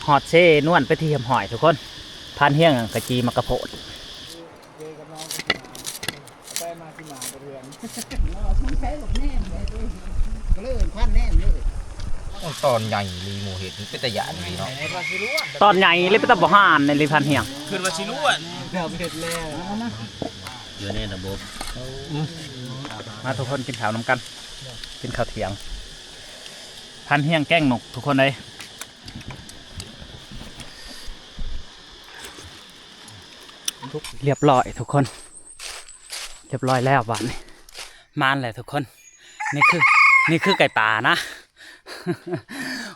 ຮອດເຊນວນເປັນທີ່ຮຽບຮ້ອຍທຸກຄົນ. ພານຮຽງກະຈີ່ໝາກກະໂພດ ເອີ ກັບນ້ອງກໍຊິມາ ໄປມາຊິມາບໍ່ເທື່ອ ເນາະ ສົງໄສບັກແນມເດ້ ກໍເລີຍເອີ້ນພານແນມເລີຍ. ໂອ້ ຕອນໃຫຍ່ອີ່ຫຼີໝູ່ເຫັດ ເປັນຕາຢ້ານອີ່ຫຼີເນາະ. ຕອນໃຫຍ່ອີ່ຫຼີ ເປັນຕາບໍ່ຫານອີ່ຫຼີ ພານຮຽງ ຄືວ່າຊິລວດ ເກືອບເຫັດແລ້ວ. ຢູ່ໃນລະບົບ. ມາທຸກຄົນກິນເຂົ້ານຳກັນ ກິນເຂົ້າທ່ຽງ. ພານຮຽງແກງນົກທຸກຄົນເອີຍ. ຮຽບຮ້ອຍທຸກຄົນ ຮຽບຮ້ອຍແລ້ວບາດນີ້. ມານແລ້ວທຸກຄົນ. ນີ້ຄື ນີ້ຄືໄກ່ປ່ານະ.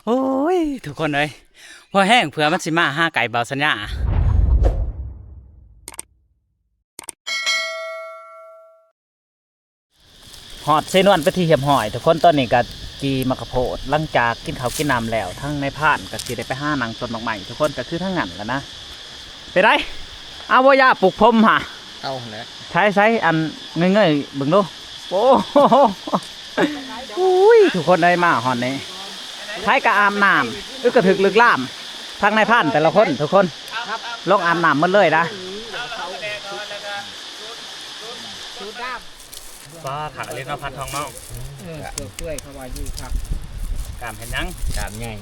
ໂອ້ຍ ທຸກຄົນເອີຍ ພໍແຮງເຜື່ອມັນຊິມາຫາໄກ່ບ່າວສັນຍາ. ຮອດເຊນວນເປັນທີ່ຮຽບຮ້ອຍທຸກຄົນ. ຕອນນີ້ກະຈີ່ໝາກກະໂພດ ຫຼັງຈາກກິນເຂົ້າກິນນ້ຳແລ້ວ ທາງນາຍພານກະຊິໄດ້ໄປຫານັ່ງຕົ້ນໝາກໄມ້ທຸກຄົນ ກະຄືທາງນັ້ນແຫຼະນະ. ເປັນໃດ ເອົາບໍ່ຢາປູກຜົມຫະ? ເອົາຫັ້ນແຫຼະ. ໃສໆ ອັນເງີຍໆເບິ່ງດູ. ໂອ້ ອຸ້ຍ ທຸກຄົນເອີຍ ມາຮອດນີ້ ໃຜກະອາບນ້ຳ ອຶກກະທຶກລຶກລາມ. ທາງນາຍພານແຕ່ລະຄົນທຸກຄົນ ລົງອາບນ້ຳໝົດເລີຍນະ. ສູດດຳ ປ້າ ຄັກອີ່ຫຼີເນາະ ພັນທອງເນາະ. ເອີ ເປືອຍໆ ເຂົາວ່າຢູ່ຄັກ. ກາມເຮັດຫຍັງ? ກາມໃຫຍ່.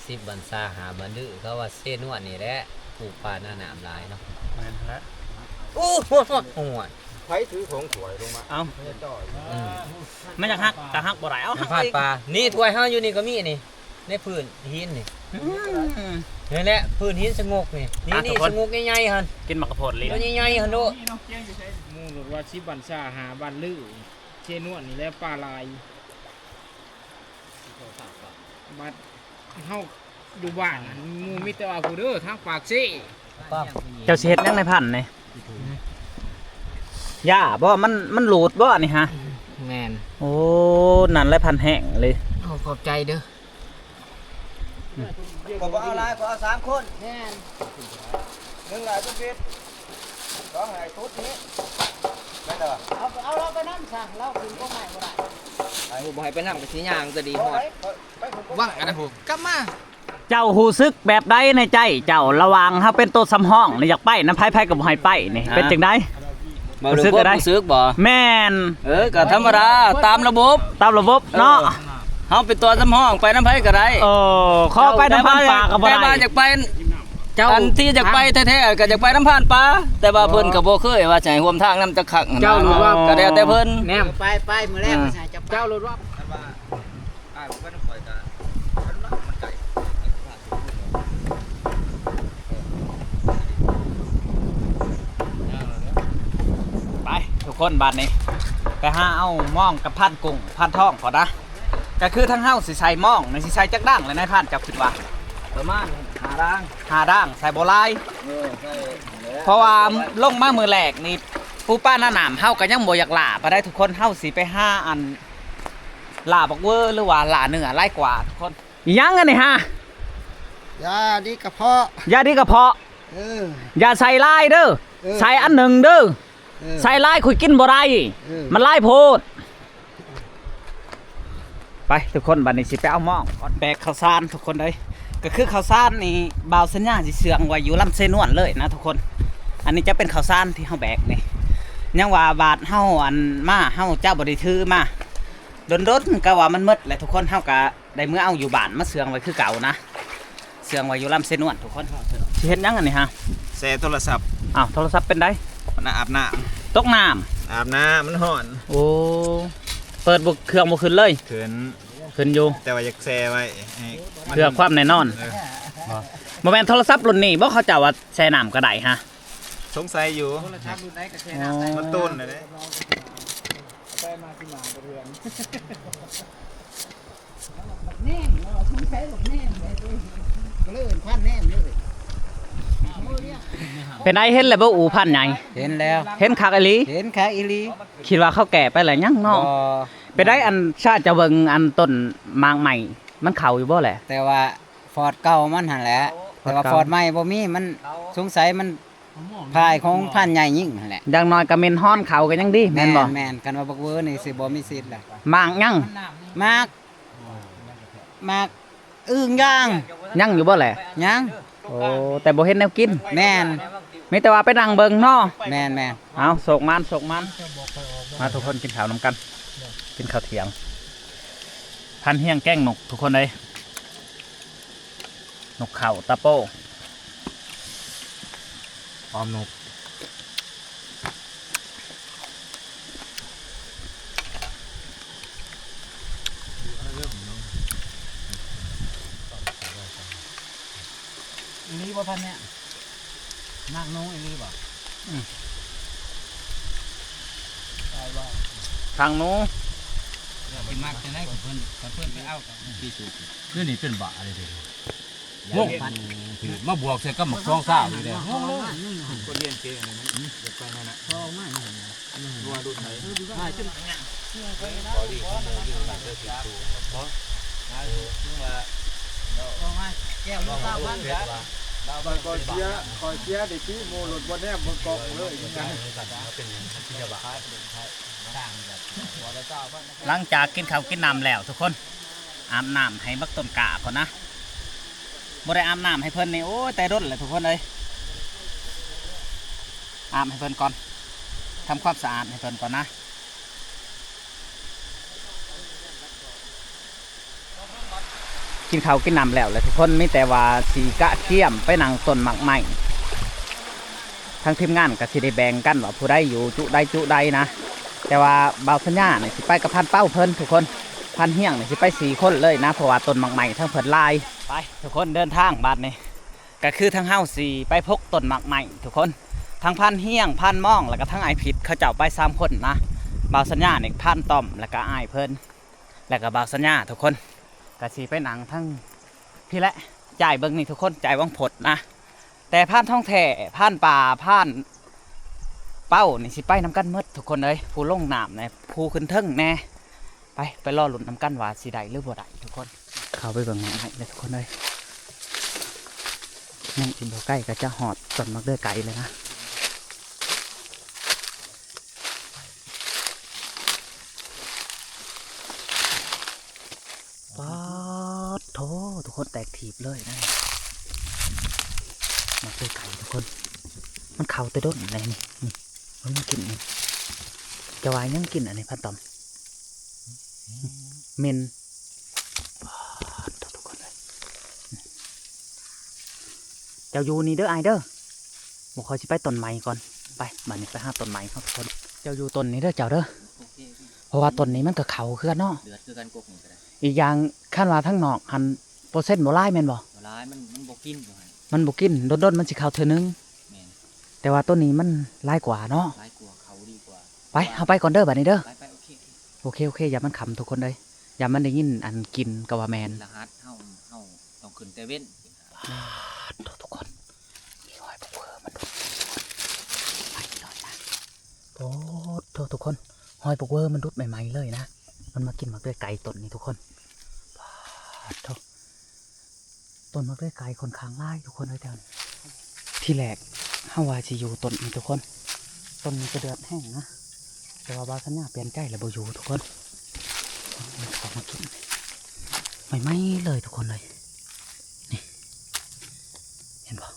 ສິບບັນຊາ ຫ້າບັນດື້ ເຂົາວ່າເຊນວນນີ້ແຫຼະ ປູກປ່າໜ້ານ້ຳຫຼາຍເນາະ. ແມ່ນແຫຼະ. ໂອ້ ໂຫດ ໂຫດ. ໃຜຖືຂອງຖ້ວຍລົງມາ? ເອົ້າ ອືມ ມັນຢາກຫັກກະຫັກບໍ່ໄດ້. ເອົາ ຫັກ ນ້ຳພານປ່າ ນີ້ຖ້ວຍເຮົາຢູ່ນີ້ກະມີນີ້ ໃນພື້ນຫີນນີ້. ອືມ ນີ້ແຫຼະ ພື້ນຫີນສະຫງົກນີ້. ນີ້ ອ່ະ ນີ້ ທຸກຄົນ ສະຫງົກໃຫຍ່ໆຫັ້ນ ກິນໝາກກະໂພດລີ້ ໂຕໃຫຍ່ໆຫັ້ນໂດ. ໝູ່ໂລດວ່າສິບບັນຊາ ຫ້າບັນລື ເຊນວນນີ້ແຫຼະ ປາຫຼາຍ. ບັດເຮົາຢູ່ບ້ານຫັ້ນ ໝູ່ມີແຕ່ວ່າຜູ້ເດີ ທາງປາກເຊ. ເຈົ້າຊິເຮັດຫຍັງໃນພັນນີ້? ຢາບໍ່? ມັນ ມັນຫຼູດບໍ່ນີ້ຫະ? ແມ່ນ. ໂອ້ ນັ້ນແຫຼະພັນແຫ້ງເລີຍ. ໂອ້ ຂອບໃຈເດີ. ຂ້ອຍບໍ່ເອົາຫຼາຍ ຂ້ອຍເອົາສາມຄົນ. ແມ່ນ. ໜຶ່ງຫຼາຍຕົວເປັດ ສອງໃຫ້ຕຸດນີ້ ແມ່ນບໍ່? ເອົາ ເອົາລາວໄປນຳຊະ ລາວຂຶ້ນກົກໄມ້ບໍ່ໄດ້. ໂອ້ ບໍ່ໃຫ້ໄປນຳກະຊິຍ່າງກະດີຮອດ ໄປ ໄປ ໄປ ວັງອັນນັ້ນພຸ້ນ ກັບມາ. ເຈົ້າຮູ້ສຶກແບບໃດໃນໃຈເຈົ້າ ລະຫວ່າງເຮົາເປັນໂຕສຳຮອງນີ້ ຢາກໄປນຳໃຜ ໃຜກະບໍ່ໃຫ້ໄປນີ້ ອ່າ ເປັນຈັ່ງໃດ? ຮູ້ສຶກແບບໃດ? ຮູ້ສຶກບໍ່? ແມ່ນ. ເອີ ກະທຳມະດາ ຕາມລະບົບ ຕາມລະບົບເນາະ. ເອີ ເຮົາເປັນຕົວສຳຮອງ ໄປນຳໃຜກະໄດ້. ເອີ ຂໍໄປນຳພັນປ່າກະບໍ່ໄດ້ ແຕ່ວ່າຢາກໄປ ເຈົ້າ ອັນທີ່ຢາກໄປແທ້ໆ ກະຢາກໄປນຳພັນປ່າ ແຕ່ວ່າເພິ່ນກະບໍ່ເຄີຍວ່າຊິໃຫ້ຮ່ວມທາງນຳຈັກຄັ້ງ. ເຈົ້າ ຫັ້ນນະ ກະແລ້ວແຕ່ເພິ່ນ. ແນມ ໄປ ໄປ ມື້ແລກ ອືມ ເຈົ້າ ລົດວ່າ ອ້າຍບໍ່ໄປນຳຂ້ອຍກະ ມັນໄກ ໄປທຸກຄົນ ບາດນີ້ໄປຫາເອົາມອງກັບພານກຸ້ງ ພານທອງກ່ອນນະ. ກະຄືທາງເຮົາຊິໃສ່ມອງນີ້ ຊິໃສ່ຈັກດັງແຫຼະນາຍພານ ເຈົ້າຄິດວ່າ? ປະມານຫ້າດັງ ຫ້າດັງ ໃສ່ບໍ່ຫຼາຍ. ເອີ ໃສ່ ເພາະວ່າລົງມາມື້ແລກນີ້ ປູປາໜ້ານ້ຳເຮົາກະຍັງບໍ່ຢາກລ່າປານໃດທຸກຄົນ. ເຮົາຊິໄປຫາອັນ ລ່າບັກເວີ ຫຼືວ່າລ່າເນື້ອຫຼາຍກວ່າທຸກຄົນ. ອີຫຍັງອັນນີ້ຫະ? ຢາດີກະເພາະ ຢາດີກະເພາະ. ເອີ ຢ່າໃສ່ຫຼາຍເດີ ເອີ ໃສ່ອັນໜຶ່ງເດີ. ເອີ ໃສ່ຫຼາຍຂ້ອຍກິນບໍ່ໄດ້ ເອີ ມັນຫຼາຍໂພດ. ໄປທຸກຄົນ ບາດນີ້ຊິໄປເອົາໝ້ອງ ແບກເຂົ້າສານທຸກຄົນເອີຍ. ກະຄືເຂົ້າສານນີ້ ບ່າວສັນຍາຊິເຊື່ອງໄວ້ຢູ່ລຳເຊນວນເລີຍນະທຸກຄົນ. ອັນນີ້ຈະເປັນເຂົ້າສານທີ່ເຮົາແບກນີ້ ຍັງວ່າບາດເຮົາອັນມາ ເຮົາຈະບໍ່ໄດ້ຖືມາ. ດົນໆ ກະວ່າມັນໝົດແຫຼະທຸກຄົນ ເຮົາກະໄດ້ເມືອເອົາຢູ່ບ້ານມາເຊື່ອງໄວ້ຄືເກົ່ານະ. ເຊື່ອງໄວ້ຢູ່ລຳເຊນວນທຸກຄົນ. ຊິເຮັດຫຍັງອັນນີ້ຫະ? ແຊ່ໂທລະສັບ. ອ້າວ ໂທລະສັບເປັນໃດ? ມັນອາບນ້ຳ ຕົກນ້ຳ ອາບນ້ຳ ມັນຮ້ອນ. ໂອ້ ເປີດບໍ່ ເຄື່ອງບໍ່ຂຶ້ນເລີຍ? ຂຶ້ນ ຂຶ້ນຢູ່ ແຕ່ວ່າຢາກແຊ່ໄວ້ໃຫ້ ເພື່ອຄວາມແນ່ນອນ. ເອີ ບໍ່ ບໍ່ແມ່ນໂທລະສັບລຸ້ນນີ້ບໍ່ ເຂົາເຈົ້າວ່າແຊ່ນ້ຳກະໄດ້ຫະ? ສົງໄສຢູ່ ໂທລະສັບລຸ້ນໃດກະແຊ່ນ້ຳໄດ້. ອໍ ມັນໂຕນແລ້ວເດ້. ເອົາໄປມາຊິມາບໍ່ເທື່ອ ແນມ ເນາະ ສົງໄສບັກແນມເດ້ ກະເລີຍເອີ້ນພານແນມເລີຍ. ເປັນໃດ ເຫັນແລ້ວບໍ່ ອູ່ພານໃຫຍ່? ເຫັນແລ້ວ ເຫັນຄັກອີ່ຫຼີ ເຫັນຄັກອີ່ຫຼີ. ຄິດວ່າເຂົາແກ່ໄປແລ້ວຍັງເນາະ. ບໍ່ ເປັນໃດ ອັນຊາດຈະເບິ່ງອັນຕົ້ນໝາກໄມ້ ມັນເຂົ້າຢູ່ບໍ່ແຫຼະ? ແຕ່ວ່າຟອດເກົ່າມັນຫັ້ນແຫຼະ ແຕ່ວ່າຟອດໃໝ່ບໍ່ມີ ມັນສົງໄສມັນ ພາຍຂອງພານໃຫຍ່ຍິງຫັ້ນແຫຼະ. ຢ່າງໜ້ອຍກະເໝັນຮອນເຂົ້າກະຍັງດີ ແມ່ນບໍ່? ແມ່ນໆ ຄັນວ່າບັກເວີນີ້ຊິບໍ່ມີສິດແຫຼະ. ໝາກຫຍັງ? ໝາກ ໝາກອຶ່ງຢ່າງ ຍັງຢູ່ບໍ່ແຫຼະ? ຍັງ. ໂອ້ ແຕ່ບໍ່ເຫັນແນວກິນ. ແມ່ນ. ມີແຕ່ວ່າໄປນັ່ງເບິ່ງເນາະ. ແມ່ນໆ. ເອົາ ໂຊກໝານ ໂຊກໝານ. ມາທຸກຄົນ ກິນເຂົ້ານຳກັນ ກິນເຂົ້າທ່ຽງ. ພັນຮຽງແກງນົກ ທຸກຄົນເອີຍ. ນົກເຂົາຕາໂປ້ ອ້ອມນົກ. ອີ່ຫຼີບໍ່ ພັນນີ້? ມັກນົກອີ່ຫຼີບໍ່? ອືມ ທາງໜູ ຊິມັກຈັ່ງໃດ ເພິ່ນ ເພິ່ນໄປເອົາກັນ ທີ່ສຸດ. ດຽວນີ້ເປັນບ້າເລີຍເດ້. ງົງ ມາບວກໃສ່ກັບໝາກຊອງຊາວນີ້ແຫຼະ ງົງເລີຍ. ຄົນຮຽນເກັ່ງນີ້ມັນຢາກໄປນັ້ນນະ ເພາະວ່າລຸ້ນໃດ ຂ້ອຍເສຍ ຂ້ອຍເສຍໄດ້ຕິ ໝູ່ລົດບໍ່ແນມເບິ່ງກ້ອງເລີຍ. ຫຼັງຈາກກິນເຂົ້າກິນນ້ຳແລ້ວທຸກຄົນ ອາບນ້ຳໃຫ້ບັກຕົ້ນກ້າກ່ອນນະ. ບໍ່ໄດ້ອາບນ້ຳໃຫ້ເພິ່ນນີ້ ໂອ້ຍ ແຕ່ດົນແລ້ວທຸກຄົນເອີຍ. ອາບໃຫ້ເພິ່ນກ່ອນ ທຳຄວາມສະອາດໃຫ້ເພິ່ນກ່ອນນະ. ກິນເຂົ້າກິນນ້ຳແລ້ວແຫຼະທຸກຄົນ ມີແຕ່ວ່າຊິກະກຽມໄປນັ່ງຕົ້ນໝາກໄມ້. ທາງທີມງານກໍຊິໄດ້ແບ່ງກັນວ່າຜູ້ໃດຢູ່ຈຸໃດຈຸໃດນະ. ແຕ່ວ່າບ່າວສັນຍານີ້ຊິໄປກັບພັນເປົ້າເພິ່ນທຸກຄົນ. ພັນຮຽງນີ້ຊິໄປສີ່ຄົນເລີຍນະ ເພາະວ່າຕົ້ນໝາກໄມ້ທາງເພິ່ນຫຼາຍ. ໄປທຸກຄົນ ເດີນທາງບາດນີ້ ກໍຄືທາງເຮົາຊິໄປພົກຕົ້ນໝາກໄມ້ທຸກຄົນ. ທັງພັນຮຽງ ພັນມອງ ແລ້ວກໍທັງອ້າຍຜິດ ເຂົາເຈົ້າໄປສາມຄົນນະ. ບ່າວສັນຍານີ້ ພັນຕ້ອມ ແລ້ວກໍອ້າຍເພິ່ນ ແລ້ວກໍບ່າວສັນຍາທຸກຄົນ ກໍຊິໄປນັ່ງທັງພີ້ແຫຼະ. ຈ່າຍເບິ່ງນີ້ທຸກຄົນ ຈ່າຍຫວັງພົດນະ. ແຕ່ພານທອງແທ້ ພານປ່າ ພານເປົ້ານີ້ຊິໄປນຳກັນໝົດທຸກຄົນເອີຍ. ຜູ້ລົງນ້ຳແດ່ ຜູ້ຂຶ້ນເທິງແດ່. ໄປ ໄປລໍລຸ້ນນຳກັນວ່າຊິໄດ້ຫຼືບໍ່ໄດ້ທຸກຄົນ. ເຂົ້າໄປເບິ່ງໝາກໄມ້ເລີຍທຸກຄົນເອີຍ. ຍັງອີກບໍ່ໄກກໍຈະຮອດຕົ້ນໝາກເດືອຍໄກ່ແລ້ວນະ. ປາດໂທ້ ທຸກຄົນ ແຕກຖີບເລີຍນະ. ໝາກເດືອຍໄກ່ທຸກຄົນ ມັນເຂົ້າແຕ່ດົນແລ້ວນີ້. ນີ້ ມັນມາກິນນີ້. ຈະວ່າຫຍັງກິນອັນນີ້ ພັນຕ້ອມ? ເໝັນ. ປາດໂທ້ ທຸກຄົນເອີຍ. ເຈົ້າຢູ່ນີ້ເດີອ້າຍເດີ. ໝູ່ຂ້ອຍຊິໄປຕົ້ນໄມ້ກ່ອນ. ໄປ ບາດນີ້ໄປຫາຕົ້ນໄມ້ເຮົາທຸກຄົນ. ເຈົ້າຢູ່ຕົ້ນນີ້ເດີເຈົ້າເດີ. ໂອເຄ ໂອເຄ ເພາະວ່າຕົ້ນນີ້ມັນກໍເຂົ້າຄືກັນເນາະ. ເດືອດຄືກັນ ກົກນີ້ກໍໄດ້. ອີກຢ່າງ ຄັນວ່າທາງນອກຫັ້ນ ເປີເຊັນບໍ່ຫຼາຍແມ່ນບໍ່? ບໍ່ຫຼາຍ ມັນ ມັນບໍ່ກິນຢູ່ຫັ້ນ. ມັນບໍ່ກິນ ດົນໆມັນຊິເຂົ້າເທື່ອໜຶ່ງ. ແມ່ນ. ແຕ່ວ່າໂຕນີ້ມັນຫຼາຍກວ່າເນາະ. ຫຼາຍກວ່າ ເຂົ້າດີກວ່າ. ໄປ ເຮົາໄປກ່ອນເດີບາດນີ້ເດີ. ໄປໆ ໂອເຄ ໂອເຄ ໂອເຄ ໂອເຄ ຢ່າມັນຄ່ຳທຸກຄົນເດີ. ຢ້ານມັນໄດ້ຍິນອັນກິ່ນກໍວ່າແມ່ນ. ລະຫັດເຮົາ ເຮົາຕ້ອງຂຶ້ນແຕ່ເວັນ. ປາດໂທ້ ທຸກຄົນ ມີຮອຍບັກເວີມັນດຸດໃໝ່ໆເລີຍນະ. ໂອ້ໂທ້ ທຸກຄົນ ຮອຍບັກເວີມັນດຸດໃໝ່ໆເລີຍນະ. ມັນມາກິນໝາກເດືອຍໄກ່ຕົ້ນນີ້ທຸກຄົນ. ປາດໂທ້ ຕົ້ນໝາກເດືອຍໄກ່ຂ້ອນຂ້າງຫຼາຍທຸກຄົນເອີຍແຖວນີ້. ທີແລກເຮົາວ່າຊິຢູ່ຕົ້ນນີ້ທຸກຄົນ ຕົ້ນນີ້ກະເດືອດແຮງນະ. ແຕ່ວ່າບ່າວສັນຍາປ່ຽນໃຈແລ້ວບໍ່ຢູ່ທຸກຄົນ. ເຂົ້າມາກິນໃໝ່ໆເລີຍທຸກຄົນເອີຍ. ນີ້ ເຫັນບໍ່?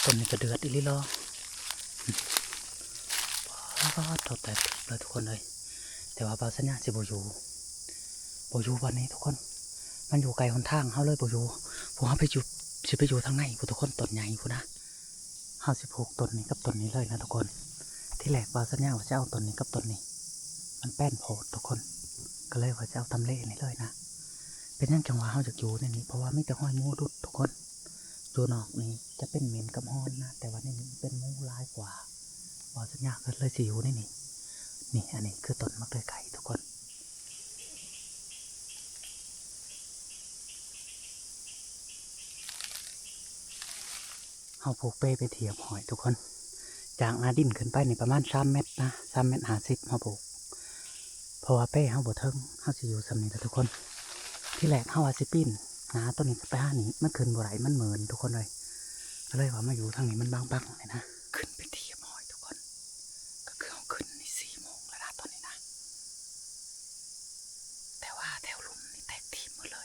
ຕົ້ນນີ້ກະເດືອດອີ່ຫຼີຫຼໍ. ປາດໂທ້ ແຕກເລີຍທຸກຄົນເອີຍ. ແຕ່ວ່າບ່າວສັນຍາຊິບໍ່ຢູ່ ບໍ່ຢູ່ບ່ອນນີ້ທຸກຄົນ. ມັນຢູ່ໄກຫົນທາງ ເຮົາເລີຍບໍ່ຢູ່. ພວກເຮົາໄປຢູ່ ຊິໄປຢູ່ທາງໃນພຸ້ນທຸກຄົນ ຕົ້ນໃຫຍ່ພຸ້ນນະ. ເຮົາຊິຜູກຕົ້ນນີ້ກັບຕົ້ນນີ້ເລີຍນະທຸກຄົນ. ທີແລກບ່າວສັນຍາວ່າຊິເອົາຕົ້ນນີ້ກັບຕົ້ນນີ້ ມັນແປນໂພດທຸກຄົນ ກໍເລີຍວ່າຊິເອົາຕຳເລນີ້ເລີຍນະ. ເປັນຫຍັງຈັ່ງວ່າເຮົາຢາກຢູ່ໃນນີ້? ເພາະວ່າມີແຕ່ຮອຍໝູດຸດທຸກຄົນ. ຢູ່ນອກນີ້ຈະເປັນເໝັນກັບຮ້ອນນະ ແຕ່ວ່າໃນນີ້ເປັນໝູຫຼາຍກວ່າ. ບ່າວສັນຍາກໍເລີຍຊິຢູ່ໃນນີ້. ນີ້ ອັນນີ້ຄືຕົ້ນໝາກເດືອຍໄກ່ທຸກຄົນ. ເຮົາຜູກເປໄປຮຽບຮ້ອຍທຸກຄົນ. ຈາກໜ້າດິນຂຶ້ນໄປນີ້ປະມານສາມແມັດນະ ສາມແມັດຫ້າສິບເຮົາຜູກ. ເພາະວ່າເປເຮົາບໍ່ເຖິງ ເຮົາຊິຢູ່ສ່ຳນີ້ລະທຸກຄົນ. ທີແລກເຮົາວ່າຊິປີນໜ້າໂຕນີ້ໄປຫານີ້ ມັນຂຶ້ນບໍ່ໄດ້ ມັນເໝິນທຸກຄົນເອີຍ. ກໍເລີຍວ່າມາຢູ່ທາງນີ້ມັນບັງໆນີ້ນະ. ຂຶ້ນໄປຮຽບຮ້ອຍທຸກຄົນ ກໍຄືເຮົາຂຶ້ນນີ້ສີ່ໂມງແລ້ວນະຕອນນີ້ນະ. ແຕ່ວ່າແຖວລຸ່ມນີ້ແຕກຖີບໝົດເລີ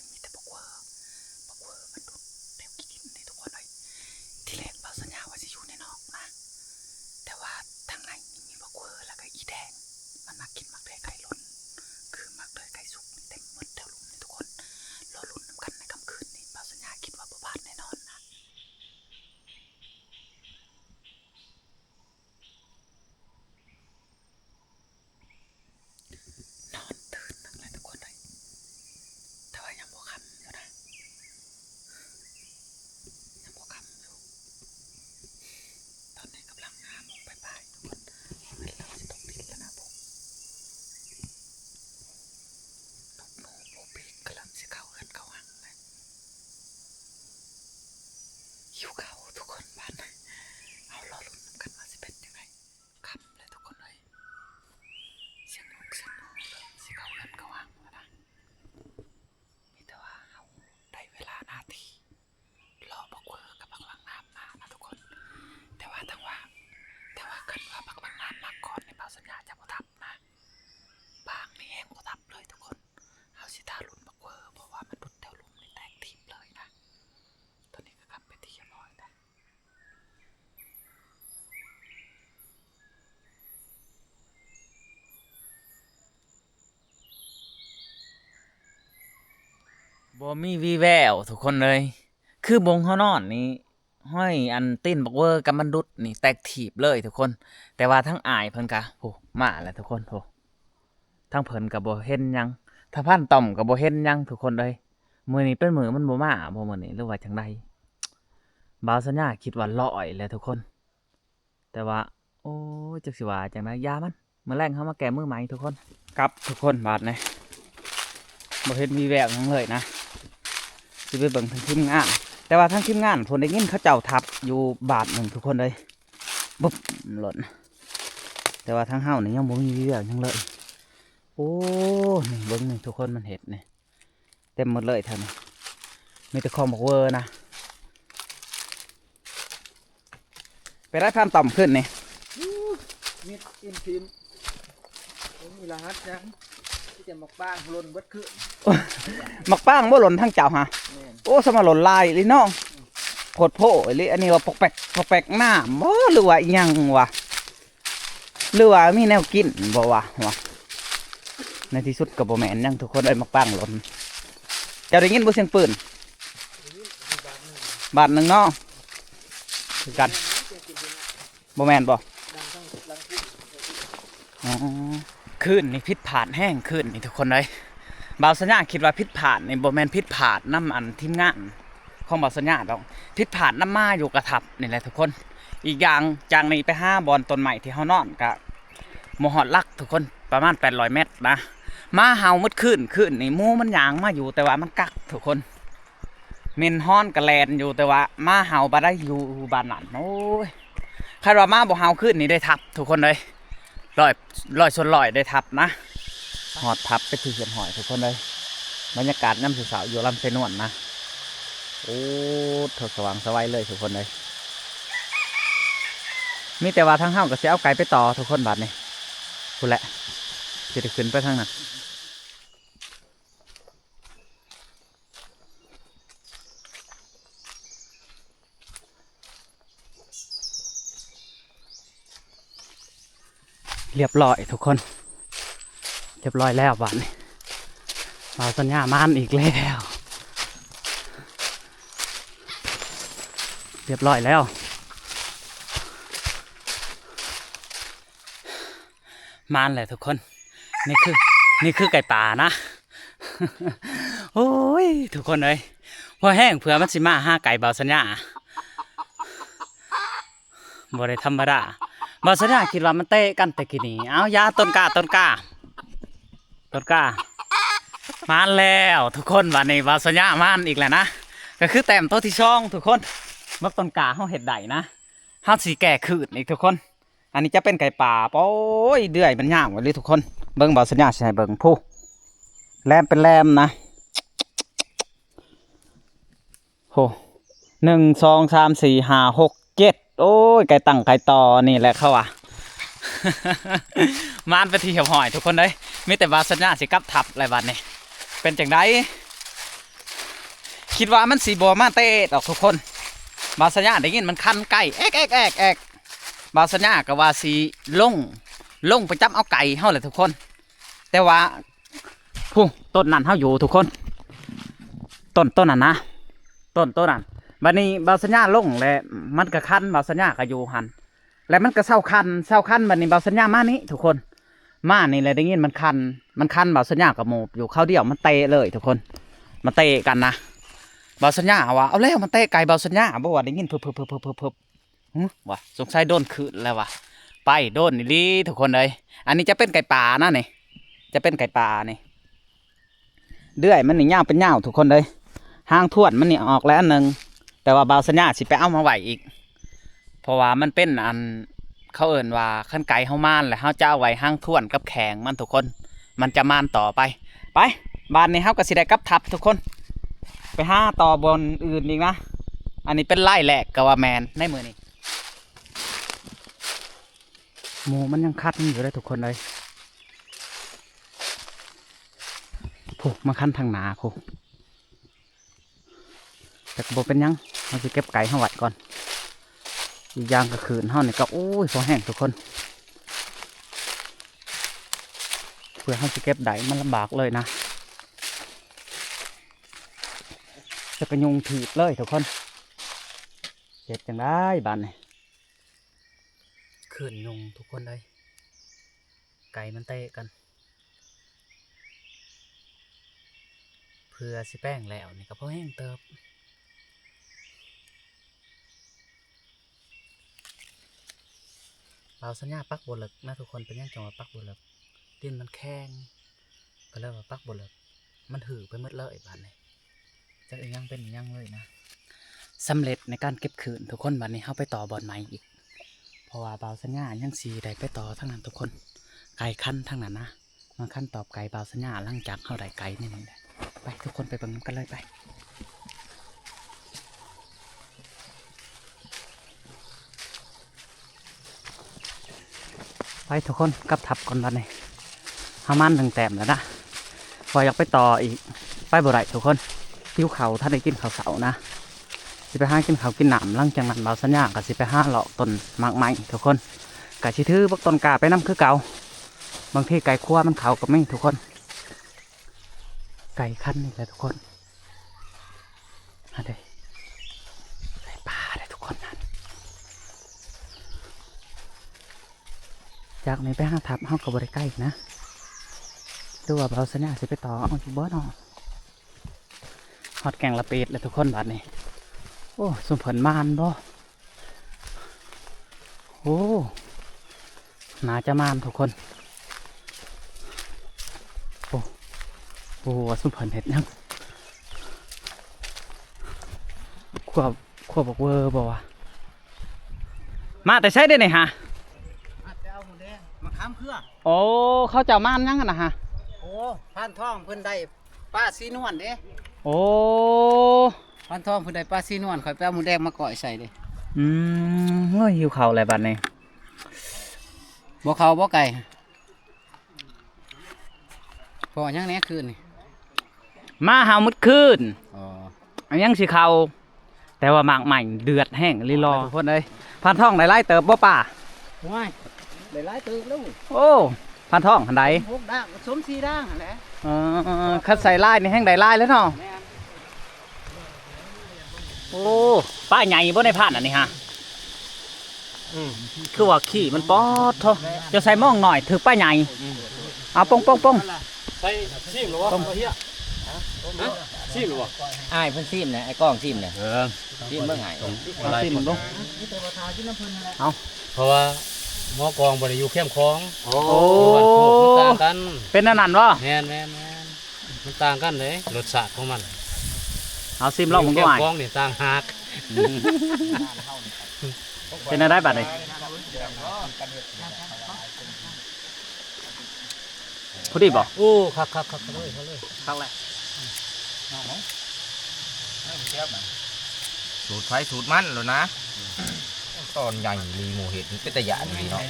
ບໍ່ມີວີແວວທຸກຄົນເອີຍ. ຄືບົງເຮົານອນນີ້ ຫ້ອຍອັນຕີນບັກເວີກັບມັນດຸດນີ້ແຕກຖີບເລີຍທຸກຄົນ. ແຕ່ວ່າທາງອ້າຍເພິ່ນກະ ໂອ້ ມາແລ້ວທຸກຄົນ. ໂອ້ ທາງເພິ່ນກະບໍ່ເຫັນຫຍັງ ທາງພານຕ່ອມກະບໍ່ເຫັນຫຍັງທຸກຄົນເອີຍ. ມື້ນີ້ເປັນມື້ມັນບໍ່ມາບໍ່ ມື້ນີ້ ຫຼືວ່າຈັ່ງໃດ? ບ່າວສັນຍາຄິດວ່າລອຍແຫຼະທຸກຄົນ. ແຕ່ວ່າ ໂອ້ຍ ຈັກຊິວ່າຈັ່ງໃດ ຢ່າມັນ. ມື້ແລງເຮົາມາແກ້ມືໃໝ່ທຸກຄົນ. ກັບທຸກຄົນ ບາດນີ້ບໍ່ເຫັນມີແວວຫຍັງເລີຍນະ. ຊິໄປເບິ່ງທາງທີມງານ ແຕ່ວ່າທາງທີມງານພຸ້ນ ໄດ້ຍິນເຂົາເຈົ້າທັບຢູ່ບາດໜຶ່ງທຸກຄົນເອີຍ. ບຶບ ຫຼົ່ນ. ແຕ່ວ່າທາງເຮົານີ້ຍັງບໍ່ມີວີແວວຫຍັງເລີຍ. ໂອ້ ນີ້ເບິ່ງນີ້ທຸກຄົນ ມັນເຮັດນີ້ ເຕັມໝົດເລີຍແຖວນີ້ ມີແຕ່ຂອງບັກເວີນະ. ໄປໄດ້ພານຕ່ອມຂຶ້ນນີ້ ມິດອີ່ມທີມ ບໍ່ມີລະຫັດຫຍັງ ມີແຕ່ໝາກປາງຫຼົ່ນເບິດຄືນ. ໝາກປາງບໍ່ຫຼົ່ນທາງເຈົ້າຫະ? ແມ່ນ. ໂອ້ ສະມາຫຼົ່ນຫຼາຍອີ່ຫຼີເນາະ ໂພດໂພອີ່ຫຼີ. ອັນນີ້ວ່າປອກແປກ ປອກແປກນ້ຳບໍ່ ຫຼືວ່າອີ່ຫຍັງວະ? ຫຼືວ່າມີແນວກິນບໍ່ວະ? ໃນທີ່ສຸດກໍບໍ່ແມ່ນຫຍັງທຸກຄົນເອີຍ ໝາກປາງຫຼົ່ນ. ເຈົ້າໄດ້ຍິນບໍ່ສຽງປືນ? ບາດໜຶ່ງເນາະ ຄືກັນ ບໍ່ແມ່ນບໍ່? ອໍ ຄືນນີ້ຜິດພາດແຮງ ຄືນນີ້ທຸກຄົນເອີຍ. ບ່າວສັນຍາຄິດວ່າຜິດພາດນີ້ ບໍ່ແມ່ນຜິດພາດນຳອັນທີມງານ ຂອງບ່າວສັນຍາດອກ ຜິດພາດນຳໝາຢູ່ກະທັບນີ້ແຫຼະທຸກຄົນ. ອີກຢ່າງຈາກນີ້ໄປຫາບ່ອນຕົ້ນໄມ້ທີ່ເຮົານອນກະບໍ່ຮອດຫຼັກທຸກຄົນ ປະມານແປດຮ້ອຍແມັດນະ. ໝາເຫົ່າໝົດຄືນ ຄືນນີ້ໝູມັນຍ່າງມາຢູ່ ແຕ່ວ່າມັນກັກທຸກຄົນ. ເໝັນຮອນກະແລ່ນຢູ່ ແຕ່ວ່າໝາເຫົ່າບໍ່ໄດ້ຢູ່ບ້ານນັ້ນ. ໂອ້ຍ ຄັນວ່າໝາບໍ່ເຫົ່າຄືນນີ້ໄດ້ທັບທຸກຄົນເອີຍ. ຮ້ອຍ ຮ້ອຍສ່ວນຮ້ອຍໄດ້ທັບນະ. ຮອດທັບເປັນທີ່ຮຽບຮ້ອຍທຸກຄົນເອີຍ. ບັນຍາກາດຍາມເຊົ້າໆຢູ່ລຳໄຊນວນນະ. ໂອ້ ໂຖ ສະຫວ່າງສະໄຫວເລີຍທຸກຄົນເອີຍ. ມີແຕ່ວ່າທາງເຮົາກໍຊິເອົາໄກ່ໄປຕໍ່ທຸກຄົນບາດນີ້. ພຸ້ນແຫຼະ ຊິໄດ້ຂຶ້ນໄປທາງນັ້ນ. ຮຽບຮ້ອຍທຸກຄົນ ຮຽບຮ້ອຍແລ້ວບາດນີ້. ບ່າວສັນຍາມານອີກແລ້ວ ຮຽບຮ້ອຍແລ້ວ. ມານແຫຼະທຸກຄົນ. ນີ້ຄື ນີ້ຄືໄກ່ປ່ານະ. ໂອ້ຍ ທຸກຄົນເອີຍ ພໍແຮງເຜື່ອມັນຊິມາຫາໄກ່ບ່າວສັນຍາ ບໍ່ໄດ້ທຳມະດາ. ບ່າວສັນຍາຄິດວ່າມັນເຕະກັນແຕ່ກີ້ນີ້. ເອົາ ຢ່າ ຕົ້ນກ້າ ຕົ້ນກ້າ ຕົ້ນກ້າ. ມານແລ້ວທຸກຄົນ ບາດນີ້ບ່າວສັນຍາມານອີກແລ້ວນະ. ກໍຄືແຕ້ມໂຕທີສອງທຸກຄົນ. ບັກຕົ້ນກ້າເຮົາເຮັດໄດ້ນະ. ເຮົາຊິແກ້ຄືນອີກທຸກຄົນ. ອັນນີ້ຈະເປັນໄກ່ປ່າ. ໂອ້ຍ ເດືອຍມັນຍາວອີ່ຫຼີທຸກຄົນ. ເບິ່ງ ບ່າວສັນຍາຊິໃຫ້ເບິ່ງ ພຸ້ນ ແຫຼມເປັນແຫຼມນະ. ໂຫ ໜຶ່ງ ສອງ ສາມ ສີ່ ຫ້າ ຫົກ ເຈັດ. ໂອ້ຍ ໄກ່ຕັ້ງໄກ່ຕໍ່ນີ້ແຫຼະເຂົາວ່າ. ມານເປັນທີ່ຮຽບຮ້ອຍທຸກຄົນເອີຍ. ມີແຕ່ບ່າວສັນຍາຊິກັບທັບແລ້ວບາດນີ້. ເປັນຈັ່ງໃດ? ຄິດວ່າມັນຊິບໍ່ມາເຕະດອກທຸກຄົນ. ບ່າວສັນຍາໄດ້ຍິນມັນຄັນໄກ່ແອກໆໆໆ. ບ່າວສັນຍາກໍວ່າຊິລົງ ລົງໄປຈັບເອົາໄກ່ເຮົາແຫຼະທຸກຄົນ. ແຕ່ວ່າ ພຸ້ນ ຕົ້ນນັ້ນເຮົາຢູ່ທຸກຄົນ ຕົ້ນ ຕົ້ນນັ້ນນະ ຕົ້ນ ຕົ້ນນັ້ນ. ບາດນີ້ບ່າວສັນຍາລົງແລ້ວ ມັນກໍຄັນ ບ່າວສັນຍາກໍຢູ່ຫັ້ນ ແລ້ວມັນກໍເຊົາຄັນ ເຊົາຄັນ. ບາດນີ້ບ່າວສັນຍາມານີ້ທຸກຄົນ ມານີ້ແຫຼະໄດ້ຍິນມັນຄັນ ມັນຄັນ ບ່າວສັນຍາກໍໂມບຢູ່ຄາວດຽວ ມັນເຕະເລີຍທຸກຄົນ ມັນເຕະກັນນະ. ບ່າວສັນຍາວ່າ ເອົາແລ້ວ ມັນເຕະໄກ່ບ່າວສັນຍາບໍ່ ວ່າໄດ້ຍິນ ເພີບໆໆໆ ຫື ວ່າ ສົງໄສໂດນຄືນແລ້ວວ່າ ໄປໂດນອີ່ຫຼີທຸກຄົນເອີຍ. ອັນນີ້ຈະເປັນໄກ່ປ່ານະນີ້ ຈະເປັນໄກ່ປ່ານີ້. ເດືອຍມັນນີ້ຍາວເປັນຍາວທຸກຄົນເອີຍ. ຫາງທວນມັນນີ້ອອກແລ້ວອັນໜຶ່ງ ແຕ່ວ່າບ່າວສັນຍາຊິໄປເອົາມາໄວ້ອີກ ເພາະວ່າມັນເປັນອັນ ເຂົາເອີ້ນວ່າຄັນໄກ່ເຮົາມານແລ້ວ ເຮົາຈະເອົາໄວ້ຫາງທວນກັບແຂ້ງມັນທຸກຄົນ ມັນຈະມານຕໍ່ໄປ. ໄປ ບາດນີ້ເຮົາກໍຊິໄດ້ກັບທັບທຸກຄົນ ໄປຫາຕໍ່ບ່ອນອື່ນອີກນະ. ອັນນີ້ເປັນລາຍແລກກໍວ່າແມ່ນໃນມື້ນີ້. ໝູມັນຍັງຄັນຢູ່ເດ້ທຸກຄົນເອີຍ. ພຸ້ນ ມາຄັນທາງໜ້າພຸ້ນ. ແຕ່ກໍບໍ່ເປັນຫຍັງ ເຮົາຊິເກັບໄກ່ເຮົາໄວ້ກ່ອນ. ອີກຢ່າງກໍຄືນເຮົານີ້ກໍ ໂອ້ຍ ພໍແຮງທຸກຄົນ ເພື່ອເຮົາຊິເກັບໄດ້ ມັນລຳບາກເລີຍນະ. ຈະກະຍຸງຖີບເລີຍທຸກຄົນ. ເຮັດຈັ່ງໃດບາດນີ້? ຄື້ນຍຸງທຸກຄົນເອີຍ ໄກ່ມັນເຕະກັນ. ເພື່ອຊິແປງແລ້ວນີ້ກໍພໍແຮງເຕີບ. ບ່າວສັນຍາປັກບໍ່ເລິກນະທຸກຄົນ. ເປັນຫຍັງຈັ່ງວ່າປັກບໍ່ເລິກ? ດິນມັນແຂງ ກໍເລີຍວ່າປັກບໍ່ເລິກ ມັນຫືໄປໝົດເລີຍບາດນີ້. ຈັກອີ່ຫຍັງເປັນອີ່ຫຍັງເລີຍນະ. ສຳເລັດໃນການເກັບຄື້ນທຸກຄົນ. ບາດນີ້ເຮົາໄປຕໍ່ບ່ອນໃໝ່ອີກ ເພາະວ່າບ່າວສັນຍາຍັງຊິໄດ້ໄປຕໍ່ທາງນັ້ນທຸກຄົນ ໄກຄັນທາງນັ້ນນະ. ມາຄັນຕອບໄກ່ບ່າວສັນຍາ ຫຼັງຈາກເຮົາໄດ້ໄກ່ໃນນີ້ແຫຼະ. ໄປ ທຸກຄົນໄປເບິ່ງນຳກັນເລີຍ ໄປ. ໄປທຸກຄົນ ກັບທັບກ່ອນບາດນີ້. ເຮົາມາໜຶ່ງແຕ້ມແລ້ວນະ ວ່າຢາກໄປຕໍ່ອີກ ໄປບໍ່ໄດ້ທຸກຄົນ ຫິວເຂົ້າ ທັນໄດ້ກິນເຂົ້າເຊົ້ານະ. ຊິໄປຫາກິນເຂົ້າກິນນ້ຳ ຫຼັງຈາກນັ້ນບ່າວສັນຍາກໍຊິໄປຫາເລາະຕົ້ນໝາກໄມ້ທຸກຄົນ. ກໍຊິຖືບັກຕົ້ນກ້າໄປນຳຄືເກົ່າ ບາງທີໄກ່ຄົວມັນເຂົ້າກໍມີທຸກຄົນ. ໄກຄັນນີ້ແຫຼະທຸກຄົນ. ອັນເດ ໄດ້ປາເດ້ທຸກຄົນ. ຈາກນີ້ໄປຫາທັບເຮົາກໍບໍ່ໄດ້ໄກນະ ຫຼືວ່າບ່າວສັນຍາຊິໄປຕໍ່ເອົາຢູ່ບໍ່ເນາະ? ຮອດແກ່ງລະເປດແລ້ວທຸກຄົນບາດນີ້. ໂອ້ ຊຸມເພິ່ນມານບໍ່? ໂອ້ ໜ້າຈະມານທຸກຄົນ. ໂອ້ ບໍ່ຮູ້ວ່າຊຸມເພິ່ນເຮັດຫຍັງ ຂົ້ວ ຂົ້ວບັກເວີບໍ່ວະ? ມາແຕ່ໃສເດ້ນີ້ຫາ? ມາແຕ່ເອົາໝູແດງ ມາຂາມເຄືອ. ໂອ້ ເຂົາເຈົ້າມານຫຍັງຫັ້ນນະຫາ? ໂອ້ ພານທອງເພິ່ນໄດ້ ປາສີນວນເດ້. ໂອ້ ພານທອງເພິ່ນໄດ້ປາສີນວນ ຂ້ອຍໄປເອົາໝູແດງມາກ້ອຍໃສ່ເດ້. ອືມ ໂອ້ຍ ຫິວເຂົ້າແລ້ວບາດນີ້ ບໍ່ເຂົ້າບໍ່ໄກ່ ພໍຫຍັງແດ່ຄືນນີ້? ມາຫາໝົດຄືນ. ອໍ ອັນຫຍັງຊິເຂົ້າ ແຕ່ວ່າໝາກໄມ້ເດືອດແຮງອີ່ຫຼີຫຼໍ່. ທຸກຄົນເອີຍ ພານທອງໄດ້ຫຼາຍເຕີບບໍ່ປາ? ໂອ້ຍ ໄດ້ຫຼາຍເຕີບແລ້ວ. ໂອ້ ພານທອງຫັ້ນໃດ ຫົກດ້າງ ສົມສີ່ດ້າງຫັ້ນແຫຼະ. ເອີ ຄັນໃສ່ລາຍນີ້ແຮ່ງໄດ້ຫຼາຍແລ້ວເນາະ. ແມ່ນ. ໂອ້ ປາໃຫຍ່ບໍ່ໃນພານອັນນີ້ຫາ? ອືມ ຄືວ່າຂີ້ມັນປອດໂທ້ ເຈົ້າໃສ່ມອງໜ້ອຍຖືກປາໃຫຍ່. ອືມ ເອົາປົງໆໆ ໃສ່ຊີມຫຼືບໍ່? ເຮີ້ຍ ຊີມຫຼືບໍ່? ອ້າຍເພິ່ນຊີມແຫຼະ ອ້າຍກ້ອງຊີມແຫຼະ. ເອີ ຊີມເບິ່ງອ້າຍ ຊີມເບິ່ງ. ເອົາ ເພາະວ່າໝໍກອງບໍ່ໄດ້ຢູ່ແຄມຂອງ. ໂອ້ ຢູ່ບ້ານໂຄກ ມັນຕ່າງກັນ. ເປັນອັນນັ້ນບໍ່? ແມ່ນໆໆ ມັນຕ່າງກັນເດ້ ລົດຊາດຂອງມັນ. ເອົາຊີມລອງເບິ່ງດູອ້າຍ ຢູ່ແຄມຂອງນີ້ຕ່າງຫາກ. ເປັນແນວໃດບາດນີ້? ພໍດີບໍ່? ໂອ້ ຄັກໆໆ ຄັກເລີຍ ຄັກເລີຍ ຄັກແຫຼະ. ສູດໃຜສູດມັນໂລດນະ. ຕອນໃຫຍ່ອີ່ຫຼີໝູເຫັດ ເປັນຕາຢ້ານອີ່ຫຼີເນາະ.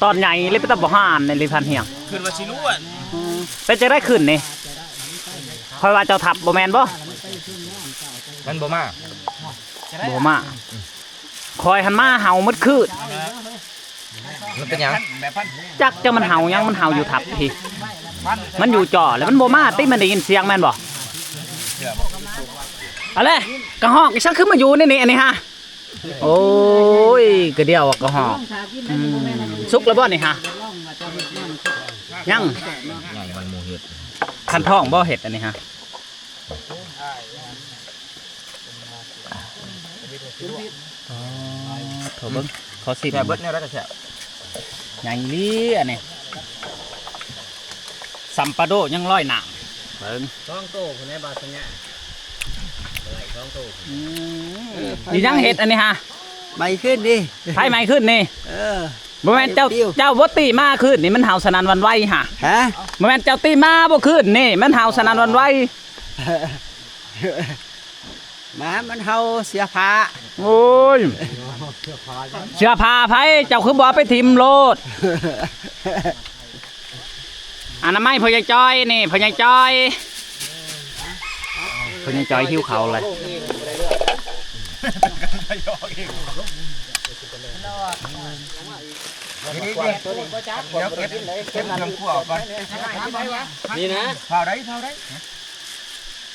ຕອນໃຫຍ່ອີ່ຫຼີ ເປັນຕາບໍ່ຫານອີ່ຫຼີ ພັນຮຽງ. ຂຶ້ນວ່າຊິລ້ວນ. ເປັນຈັ່ງໃດຂຶ້ນນີ້? ຂ້ອຍວ່າເຈົ້າທັບບໍ່ແມ່ນບໍ່? ມັນບໍ່ມາ ບໍ່ມາ. ຂ້ອຍຫັ້ນມາເຫົ່າໝົດຄືນ. ມັນເປັນຫຍັງ? ຈັກຈະມັນເຫົ່າຫຍັງ ມັນເຫົ່າຢູ່ທັບພີ້. ມັນຢູ່ຈໍ້ແລ້ວມັນບໍ່ມາຕິ ມັນໄດ້ຍິນສຽງແມ່ນບໍ່? ເອົາແຫຼະ ກະຮອກອີ່ສັງຄືມາຢູ່ໃນນີ້ ອັນນີ້ຫາ. ໂອ້ຍ ກະດຽວກະຮອກ. ອືມ ສຸກແລ້ວບໍ່ນີ້ຫາ? ຍັງ. ໃຫຍ່ມັນໝູເຫັດ ຄັນທ້ອງບໍ່ເຫັດອັນນີ້ຫາ? ອໍ ໂຖເບິ່ງ ຂໍຊິມ ແຊບເບິດແນວໃດກໍແຊບ. ໃຫຍ່ອີ່ຫຼີອັນນີ້ ສ່ຳປາໂດຍັງລອຍນ້ຳ. ເບິ່ງ ສອງໂຕພຸ້ນແຫຼະ ບາດສັນຍາ ໄລ່ສອງໂຕ. ອືມ ອີ່ຫຍັງເຫັດອັນນີ້ຫາ? ໄໝ້ຂຶ້ນດີ. ໃຜໄໝ້ຂຶ້ນນີ້? ເອີ ບໍ່ແມ່ນເຈົ້າ ເຈົ້າບໍ່ຕິມາຄືນນີ້ ມັນເຫົ່າສະໜັ່ນຫວັ່ນໄຫວຫາ? ຮະ? ບໍ່ແມ່ນເຈົ້າຕິມາບໍ່ຄືນນີ້ ມັນເຫົ່າສະໜັ່ນຫວັ່ນໄຫວ. ໝາມັນເຫົ່າເສືອຜ້າ. ໂອ້ຍ ເສືອຜ້າໃຜ? ເຈົ້າຄືບໍ່ເອົາໄປຖິ້ມໂລດ? ອະນາໄມພໍ່ໃຫຍ່ຈ້ອຍນີ້ ພໍ່ໃຫຍ່ຈ້ອຍ ພໍ່ໃຫຍ່ຈ້ອຍຫິວເຂົ້າແລ້ວ. ດຽວເກັບ ເກັບເຄື່ອງຄົວອອກກ່ອນ. ນີ້ນະ ເຜົາໄດ້ ເຜົາໄດ້.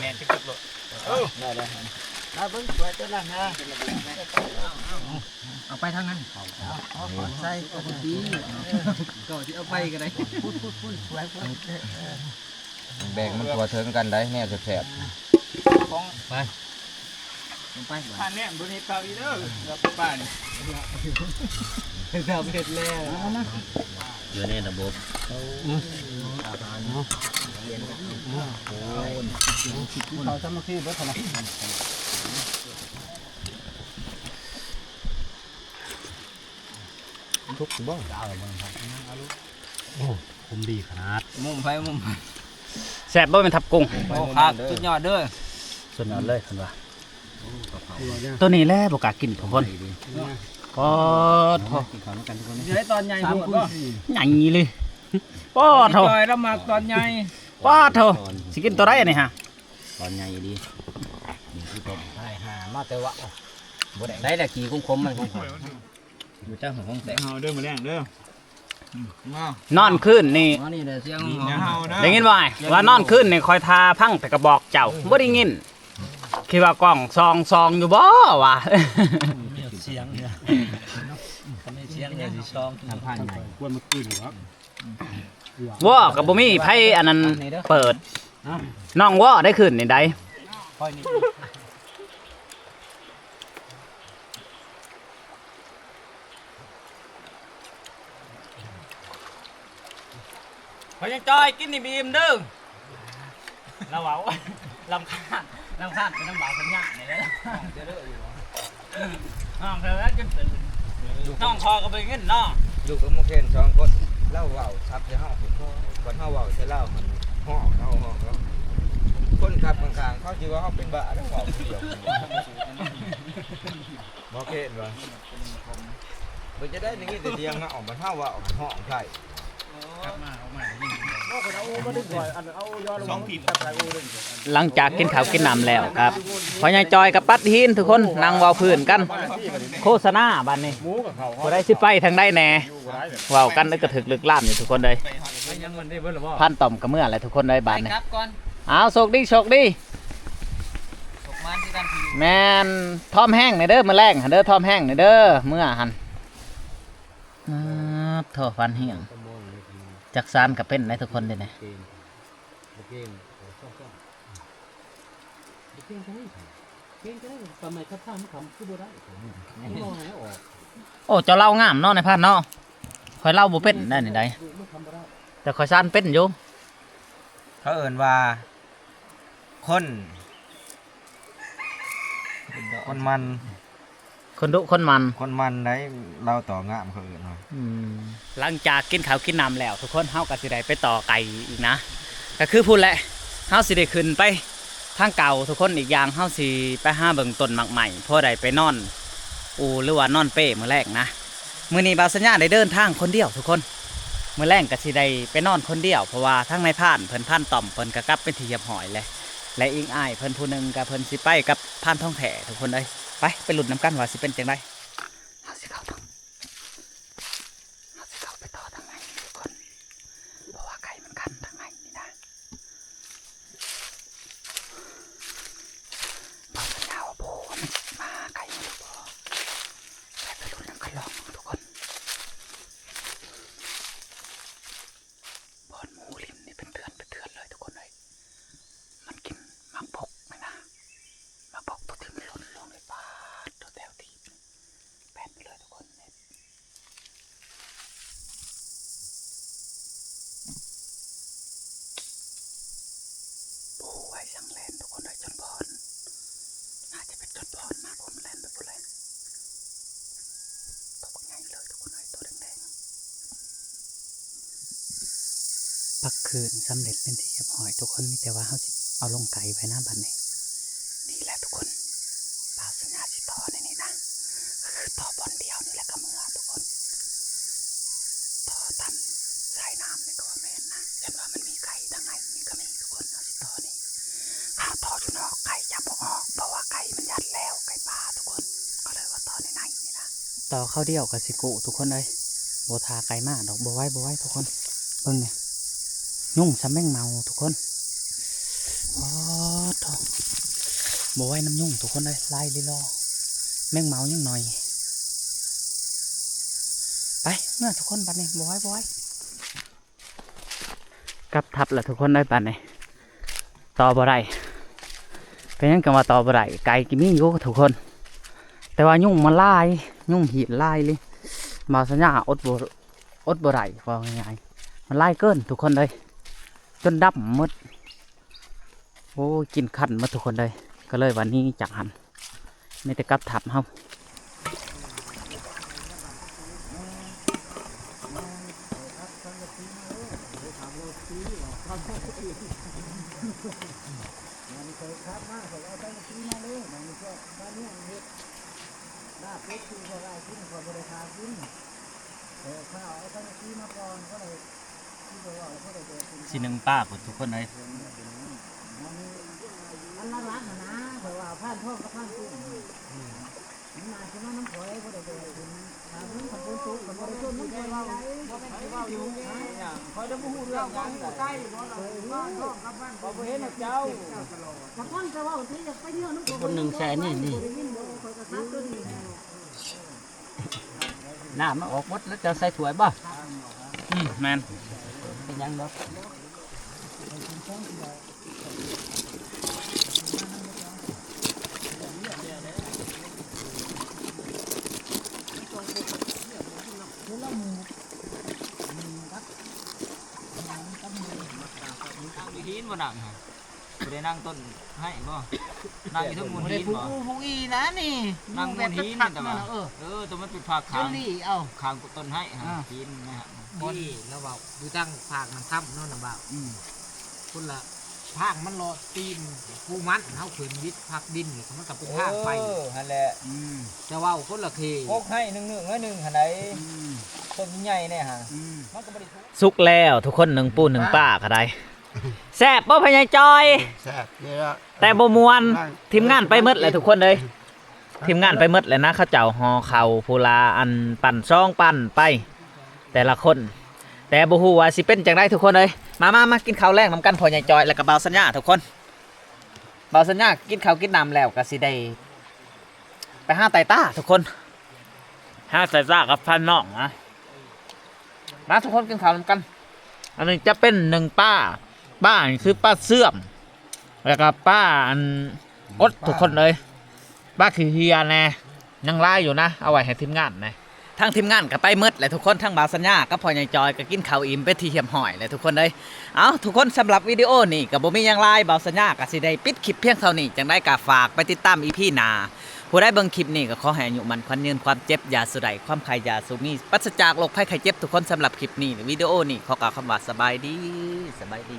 ແໜ້ນຕຶກໆໂລດ. ເອີ ໄດ້ໆ ມາເບິ່ງສວຍຕົວນັ້ນນະ ເອົາໄປທາງນັ້ນ ເອົາ ເອົາຂອງໃສ່ຕົວນີ້ ກໍຊິເອົາໄປກໍໄດ້ ພຸ້ນໆໆ ສວຍພຸ້ນ ເອີ ແບ່ງມັນທົ່ວເຖິງກັນໄດ໋ ແນວແຊບໆ ຂອງ ໄປ ລົງໄປ ຖ້າແນມບໍ່ເຮັດເຂົ້າອີກເດີ ເອົາໄປປ້ານີ້ ເຮັດແລ້ວ ເຮັດແລ້ວ ມາໆ ຢູ່ໃນລະບົບ ອືມ ເຂົາສາມັກຄີເບິດຫັ້ນນະ ທຸກບໍ່? ໂອ້ ຜົມດີຂະໜາດ ມຸມໃຜມຸມມັນ ແຊບບໍ່ແມ່ນທັບກຸ້ງ? ໂອ້ ຄັກ ສຸດຍອດເດີ ສຸດຍອດເລີຍເພິ່ນວ່າ ຕົວນີ້ແຫຼະບໍ່ກ້າກິນທຸກຄົນ ປາດໂທ້ ກິນເຂົ້ານຳກັນທຸກຄົນ ຢູ່ໃນຕອນໃຫຍ່ໂພດບໍ່? ໃຫຍ່ອີ່ຫຼີ ປາດໂທ້ ຈອຍລະມັກຕອນໃຫຍ່ ປາດໂທ້ ຊິກິນຕົວໃດອັນນີ້ຫະ? ຕອນໃຫຍ່ອີ່ຫຼີ ນີ້ຄືຕົ້ມ ໄດ້ຫາມາແຕ່ວ່າ ບໍ່ໄດ້ ໄດ້ແຫຼະ ຂີ້ຂົມໆ ມັນຂົມໆ ບໍ່ຈັກຂອງແທ້ ເຮົາເດີ ມື້ແລງເດີ ອືມ ມາ ນອນຄືນນີ້ ມານີ້ແຫຼະສຽງຂອງເຮົາ ໄດ້ຍິນບໍ່ອ້າຍ? ວ່ານອນຄືນນີ້ຂ້ອຍຖ້າຟັງແຕ່ກະບອກເຈົ້າ ບໍ່ໄດ້ຍິນ ຄິດວ່າກ້ອງສ່ອງ ສ່ອງຢູ່ບໍ່ວະ? ມີສຽງເນາະ ຄັນມີສຽງກໍຊິສ່ອງ ສຳພາດໃຫຍ່ ຄວນມາຄືນນີ້ເນາະ ວໍກໍບໍ່ມີໃຜອັນນັ້ນເປີດ ນ້ອງວໍໄດ້ຄືນນີ້ໃດ ພໍ່ໃຫຍ່ຈ່ອຍ ກິນໃຫ້ອີ່ມເດີ ລາວເວົ້າ ລຳຄານ ລຳຄານໄປນຳບ່າວສັນຍານີ້ແຫຼະ ຮ້ອງເທື່ອລະຈົນຕື່ນ ນ້ອງພໍ່ກໍບໍ່ໄດ້ຍິນເນາະ ຢູ່ກັບໝູ່ເຄນສອງຄົນ ລາວເວົ້າສັບໃສ່ເຮົາ ບັດເຮົາເວົ້າໃສ່ລາວຫັ້ນ ຮ້ອງເຮົາຮ້ອງເຮົາ ຄົນຂັບຂ້າງໆ ເຂົາຊິວ່າເຮົາເປັນບ້າ ແລ້ວເວົ້າຜູ້ດຽວ ໝໍເຄນວ່າ ເພິ່ນຈະໄດ້ໄດ້ຍິນແຕ່ສຽງເຮົາ ບັດເຮົາເວົ້າ ເຮົາຮ້ອງໄດ້ ກັບມາ ອອກມາໄດ້ຍິນ ຫຼັງຈາກກິນເຂົ້າກິນນ້ຳແລ້ວ ກັບພໍ່ໃຫຍ່ຈ່ອຍກັບປັດຫີນ ທຸກຄົນນັ່ງເວົ້າພື້ນກັນ ໂຄສະນາບາດນີ້ ຜູ້ໃດຊິໄປທາງໃດແດ່ ເວົ້າກັນ ເອີ ກະຖືກລຶກລ້າມຢູ່ທຸກຄົນເອີຍ ພານຕ້ອມກະເມືອແຫຼະທຸກຄົນເອີຍບາດນີ້ ເອົາ ໂຊກດີ ໂຊກດີ ແມ່ນ ທອມແຮງແດ່ເດີ ມື້ແລງຫັ້ນເດີ ທອມແຮງແດ່ເດີ ເມືອຫັ້ນ ອາ ໂທ້ ຟັນຮຽງ ຈັກສານກະເປັນໄດ໋ທຸກຄົນເດນີ້ ໂອ້ ເຈົ້າເລົ່າງາມເນາະ ນາຍພານເນາະ ຂ້ອຍເລົ່າບໍ່ເປັນໄດ໋ນີ້ໄດ໋ ແຕ່ຂ້ອຍສານເປັນຢູ່ ເຂົາເອີ້ນວ່າ ຄົນ ຄົນໝັ່ນ ຄົນດຸຄົນໝັ່ນ ຄົນໝັ່ນໃດ໋ ລາວຕໍ່ງາມເຂົາເອີ້ນວ່າ ອືມ ຫຼັງຈາກກິນເຂົ້າກິນນ້ຳແລ້ວ ທຸກຄົນ ເຮົາກໍຊິໄດ້ໄປຕໍ່ໄກ່ອີກນະ ກໍຄືພຸ້ນແຫຼະ ເຮົາຊິໄດ້ຂຶ້ນໄປທາງເກົ່າ ທຸກຄົນ ອີກຢ່າງເຮົາຊິໄປຫາເບິ່ງຕົ້ນໝາກໄມ້ ພໍໄດ້ໄປນອນອູ່ ຫຼືວ່ານອນເປ້ມື້ແລງນະ. ມື້ນີ້ບ່າວສັນຍາໄດ້ເດີນທາງຄົນດຽວທຸກຄົນ ມື້ແລງກໍຊິໄດ້ໄປນອນຄົນດຽວ ເພາະວ່າທາງນາຍພານເພິ່ນ ພານຕ້ອມເພິ່ນກໍກັບເປັນທີ່ຮຽບຮ້ອຍແລ້ວ ແລະ ອີງອ້າຍເພິ່ນຜູ້ໜຶ່ງກໍເພິ່ນຊິໄປກັບພານທອງແທ້ທຸກຄົນເອີຍ. ໄປ ໄປລຸ້ນນຳກັນວ່າຊິເປັນຈັ່ງໃດ. ເຮົາຊິເຂົ້າທາງ ເຮົາຊິເຂົ້າໄປຕໍ່ທາງໃນທຸກຄົນ ເພາະວ່າໄກ່ມັນຂັນທາງໃນນີ້ນະ. ບ່າວສັນຍາວ່າ ໂອ້ ມັນຊິມາໄກ່ມັນຫຼືບໍ່ ໄປ ໄປລຸ້ນນຳກັນ ລອງເບິ່ງທຸກຄົນ. ບ່ອນໝູຫຼິ້ນນີ້ເປັນເທື່ອນເປັນເທື່ອນເລີຍທຸກຄົນເອີຍ. ມັນກິນໝາກບົກນີ້ນະ ໝາກບົກໂຕທີ່ມັນຫຼົ່ນລົງນີ້ ປາດໂທ້ ແຖວທີ່ແປນໄປເລີຍທຸກຄົນ. ໂອ້ຍ ຊ່າງແລ່ນທຸກຄົນເອີຍ ຈົນພອນ ໜ້າຈະເປັນຈົນພອນມາ ພຸ້ນແລ່ນໄປພຸ້ນແຫຼະ. ໂຕບັກໃຫຍ່ເລີຍທຸກຄົນເອີຍ ໂຕແດງໆ. ປັກຄືນສຳເລັດເປັນທີ່ຮຽບຮ້ອຍທຸກຄົນ ມີແຕ່ວ່າເຮົາຊິເອົາລົງໄກ່ໄວ້ນະບັດນີ້. ນີ້ແຫຼະທຸກຄົນ ບ່າວສັນຍາຊິຕໍ່ໃນນີ້ນະ ກໍຄືຕໍ່ບ່ອນດຽວນີ້ແຫຼະ ກໍເມືອທຸກຄົນ. ຕໍ່ຕາມສາຍ ນ້ຳນີ້ກໍວ່າແມ່ນນະ ຢ້ານວ່າມັນມີໄກ່ທາງໃນນີ້ກໍມີທຸກຄົນ. ເຮົາຊິຕໍ່ນີ້ ຖ້າຕໍ່ຢູ່ນອກໄກ່ຈັບບໍ່ອອກ ເພາະວ່າໄກ່ມັນຍັດແລ້ວ ໄກ່ປ່າທຸກຄົນ ກໍເລີຍວ່າຕໍ່ໃນໃນນີ້ນະ. ຕໍ່ຄາວດຽວກໍຊິກຸທຸກຄົນເອີຍ ບໍ່ຖ້າໄກ່ມາດອກ. ບໍ່ໄຫວ ບໍ່ໄຫວທຸກຄົນ ເບິ່ງນີ້ ຍຸງສ່ຳແມງເມົາທຸກຄົນ. ອໍ ໂທ້ ບໍ່ໄຫວນຳຍຸງທຸກຄົນເອີຍ ຫຼາຍລີລໍ ແມງເມົາຍັງໜ້ອຍ. ໄປເມືອທຸກຄົນ ບັດນີ້ບໍ່ໄຫວ ບໍ່ໄຫວ. ກັບທັບລະທຸກຄົນເອີຍ ບາດນີ້ຕໍ່ບໍ່ໄດ້. ເປັນຫຍັງຈັ່ງວ່າຕໍ່ບໍ່ໄດ້? ໄກ່ກໍມີຢູ່ທຸກຄົນ ແຕ່ວ່າຍຸງມັນຫຼາຍ ຍຸງຮີດຫຼາຍອີ່ຫຼີ. ບ່າວສັນຍາອົດບໍ່ ອົດບໍ່ໄດ້ ເວົ້າງ່າຍໆ ມັນຫຼາຍເກີນທຸກຄົນເອີຍ ຈົນດຳໝົດ. ໂອ້ຍ ກິນຄັນໝົດທຸກຄົນເອີຍ ກໍເລີຍວ່າໜີຈາກຫັ້ນ ມີແຕ່ກັບທັບເຮົາ. ຊິໜຶ້ງປາພຸ້ນທຸກຄົນເອີຍ. ອັນຫຼັກໆຫັ້ນນະ ຂ້ອຍວ່າຜ່ານທອງກັບຜ່ານຕຸ້ມ ມັນໜ້າຊິມານຳຂ້ອຍ ບໍ່ໄດ້ແບກຂຶ້ນ ຖ້າເບິ່ງຄັນຝົນຕົກ ຄັນບໍ່ໄດ້ຊົນນຳຂ້ອຍນີ້ໄດ໋ ບໍ່ແມ່ນຊິເວົ້າຢູ່ຫຍັງ ຂ້ອຍລະບໍ່ຮູ້ເລື່ອງຫຍັງ ເຈົ້າບໍ່ຮູ້ໄຕ້ບໍ່ລະ ວ່າທ້ອງກັບບ້ານ ຂ້ອຍບໍ່ເຫັນເຈົ້າ ກະຟັງແຕ່ເວົ້າຕິ ຢາກໄປທ່ຽວນຳ ຄົນໜຶ່ງແຊນີ້ນີ້ ຂ້ອຍກໍຊັກຕົວນີ້. ນ້ຳມັນອອກໝົດແລ້ວ ເຈົ້າໃສ່ຖ້ວຍບໍ່? ອືມ ແມ່ນ ເປັນຫຍັງດອກ. ຢູ່ຫີນບໍ່ນັ່ງຫັ້ນ ບໍ່ໄດ້ນັ່ງຕົ້ນໄມ້ບໍ່? ນັ່ງຢູ່ເທິງໂງນຫີນບໍ່? ຜູ້ ຜູ້ອີນະນີ້ ນັ່ງໂງນຫີນ ແບບຄັກໆ ນັ້ນນະ ເອີ ເອີ ແຕ່ມັນເປັນພາກຂ້າງ ເອົາ ຂ້າງຕົ້ນໄມ້ຫັ້ນ ຫີນນະ ບໍ່ ລະເວົ້າຢູ່ທາງພາກນ້ຳຄຳເນາະ ນ້ຳເວົ້າ ອືມ ຄົນລະພາກມັນເລາະຕີນ ປູມັນ ເຮົາຂຶ້ນວິດພາກດິນ ມັນກໍເປັນທາງໄປ ເອີ ຫັ້ນແຫຼະ ອືມ ແຕ່ເວົ້າຄົນລະເຂດ ກົກໄມ້ໜຶ່ງໆ ໜ້ອຍໜຶ່ງຫັ້ນໃດ ອືມ ຕົ້ນໃຫຍ່ແນ່ຫາ ອືມ ມັນກໍບໍ່ໄດ້ ສຸກແລ້ວທຸກຄົນ ໜຶ້ງປູໜຶ້ງປາກໍໄດ້. ແຊບບໍ່ພໍ່ໃຫຍ່ຈອຍ? ແຊບຢູ່ແລ້ວ ແຕ່ບໍ່ມ່ວນ ທີມງານໄປໝົດແລ້ວທຸກຄົນເອີຍ ທີມງານໄປໝົດແລ້ວນະ ເຂົາເຈົ້າຫໍ່ເຂົ້າຜູ້ລະອັນ ປັ້ນສອງປັ້ນໄປແຕ່ລະຄົນ ແຕ່ບໍ່ຮູ້ວ່າຊິເປັນຈັ່ງໃດທຸກຄົນເອີຍ. ມາ ມາ ມາກິນເຂົ້າແລງນຳກັນ ພໍ່ໃຫຍ່ຈອຍ ແລ້ວກໍບ່າວສັນຍາທຸກຄົນ. ບ່າວສັນຍາກິນເຂົ້າກິນນ້ຳແລ້ວກໍຊິໄດ້ ໄປຫາໄຕ່ຕາທຸກຄົນ ຫາໄຕ່ຕາກັບພັນນ້ອງນະ. ມາທຸກຄົນກິນເຂົ້ານຳກັນ. ອັນນີ້ຈະເປັນໜຶ້ງປາ ປານີ້ຄືປາເຊື່ອມ ແລ້ວກໍປາອັນກົດທຸກຄົນເອີຍ. ປາຂີ້ເຫື່ອແດ່ ຍັງຫຼາຍຢູ່ນະ ເອົາໄວ້ໃຫ້ທີມງານແດ່. ທາງທີມງານກໍໄປໝົດແຫຼະທຸກຄົນ ທັງບ່າວສັນຍາກັບພໍ່ໃຫຍ່ຈອຍກໍກິນເຂົ້າອີ່ມເປັນທີ່ຮຽບຮ້ອຍແລ້ວທຸກຄົນເອີຍ. ເອົ້າ ທຸກຄົນ ສຳລັບວິດີໂອນີ້ກໍບໍ່ມີຫຍັງຫຼາຍ ບ່າວສັນຍາກໍຊິໄດ້ປິດຄລິບພຽງເທົ່ານີ້ ຈັ່ງໃດກໍຝາກໄປຕິດຕາມອີພີໜ້າ. ຜູ້ໃດເບິ່ງຄລິບນີ້ກໍຂໍໃຫ້ອາຍຸໝັ້ນຂວັນຍືນ ຄວາມເຈັບຢ່າສູ່ໄດ້ ຄວາມໄຂ້ຢ່າສູ່ມີ ປາສະຈາກໂລກໄພໄຂ້ເຈັບທຸກຄົນ. ສຳລັບຄລິບນີ້ ວິດີໂອນີ້ຂໍກ່າວຄຳວ່າສະບາຍດີ ສະບາຍດີ.